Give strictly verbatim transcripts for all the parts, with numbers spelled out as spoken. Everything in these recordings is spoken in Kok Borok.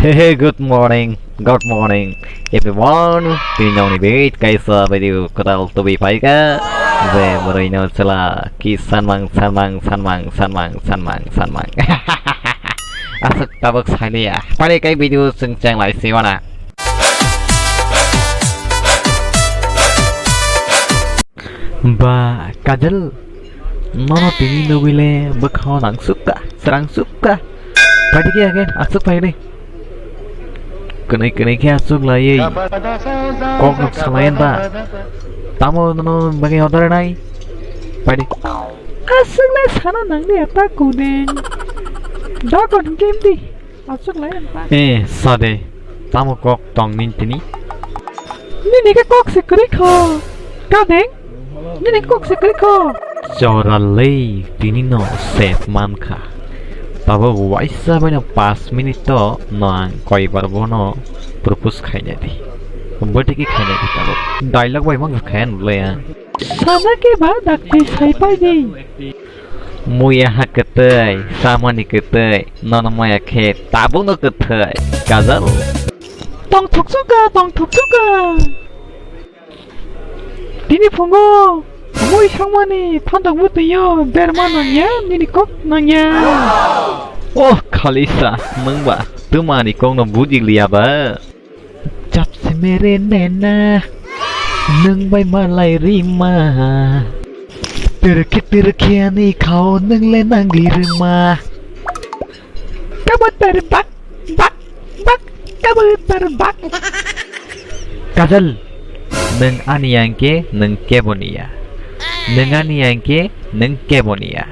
Hey, hey, good morning, good morning, everyone. Tini nokni bit kaisa video kwtal tubui phaikha. Je bwrwino chwla ki sanmang, sanmang, sanmang, sanmang, sanmang, sanmang. Aswk tabuk sailiya. Pare kai video chwng cheng lai si wana. Ba, Kajal, nono tini nugwile bwkhao nangsukha, swrangsukha. Phaidi khe age, aswk phaidi. Kwnwi kwnwi khe aswk laiwi. Kok rok salayan ba. Tamo nono bagwi order nai. Phaidi. Aswk lai sana nangli eta kudeng. Dogon game di. Aswk lai ang ta. Eh, sade. Tamo kok tong nin tini? Nini khe kok se kwrwi kho. Kadeng? Nini kok se kwrwi kho. Chora lei tini no sep man kha. Tabuk waisa bai no pas minute to no ang koibar bono propose khaina di. Bwtwi khe khaina di tabuk. Dialogue bai mang khayan le ang. Sana khe ba dakti sai pai di. Muya ha kwtwi, samani kwtwi, nono maya khe tabukno kwthwi, Kajal. Tongthoksuka, tongthoksuka. Tini phungo mui songmani phantok bwtwio berma nangya, nini kok nangya. Oh, Khalisa, nwngba twmani kokno bujiliya ba? Jab se mere naina, nwng bai malai rima. Twerkhe twerkhe ani khao nwng le nangli rima. Kabutar bak, bak, bak, kabutar bak. Kajal, nwng ani yang khe nwng kebo niya. Nwng ani yang khe nwng kebo niya.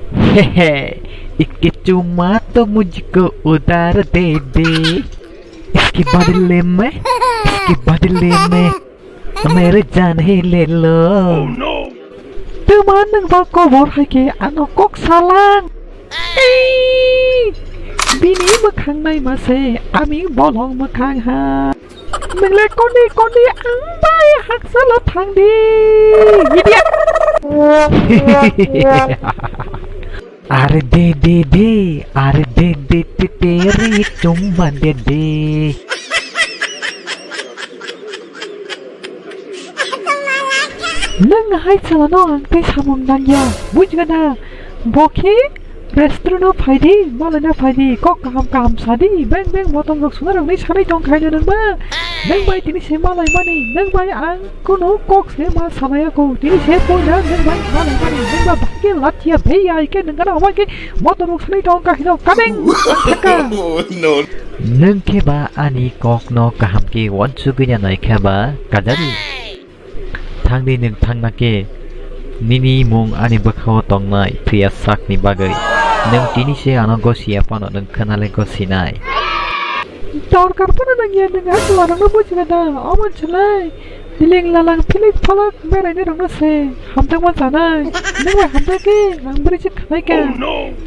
Hehe, ikke chuma to mujhko udhar de de. Iske badle mein, iske badle mein mere jaan hi le lo. Twma nwng ba kobor hai khe ano kok salang. Ei! Bini mwkhang naima se ami bolong mwkhang ha. Nwng le koni koni ang bai haksalo thang di. Idiot. Are de de de, are de de de de, ri chumba de de. Nwng hai chalano ang tei samung nangya, bujgana? Bo khe restaurant-o phaidi, malaina phaidi, kok kaham kaham sadi, beng beng motom rok suna rokni sanai tong khaino nwngba? Nwng bai tini se malaimani, nwng bai ang Kunu kok se ma sanaya ko, tini se poina nwng bai ma nang mani, nwng ba bahai khe lachiya bhei ai khe nwng gana homa khe motor rok sanai tong ka hino kadeng ang thaka. Nwng khe ba ani kok no kaham khe uansugwi ya nai kha ba Kajal. Thangdi nwng thangna khe nini mung ani bwkhao tongnai phiya sakni bagwi. Nwng tini se ano gosi ya phano nwng khna le gosinai. Dorkar phano nangya nwng a chwla rokno bujina da, omo chwlai. Diling lalang philik phalak beraini rokno se hamjakma chanai. Nwng bai hamjak khe ang bwrwi se khanai kha.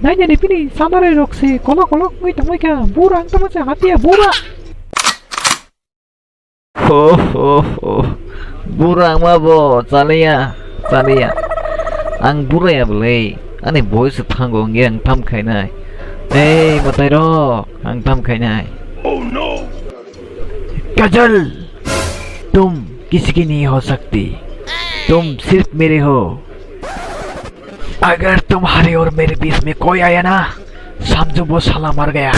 Nainani bini chanarwi rok se kolok kolok wngwi tongbai kha. Bura ang tamo se hatiya bura. Ho ho ho. Bura wngma bo chaliya chaliya. Ang buraya bwlwi ani boi se thango wngya ang tham khainai. Ei mwtai rok ang tham khainai. Kajal, tum kisi ki nahi ho sakti, tum sirf mere ho. Agar tumhare aur mere bish mein koi aaya na, samjho wo sala mar gaya.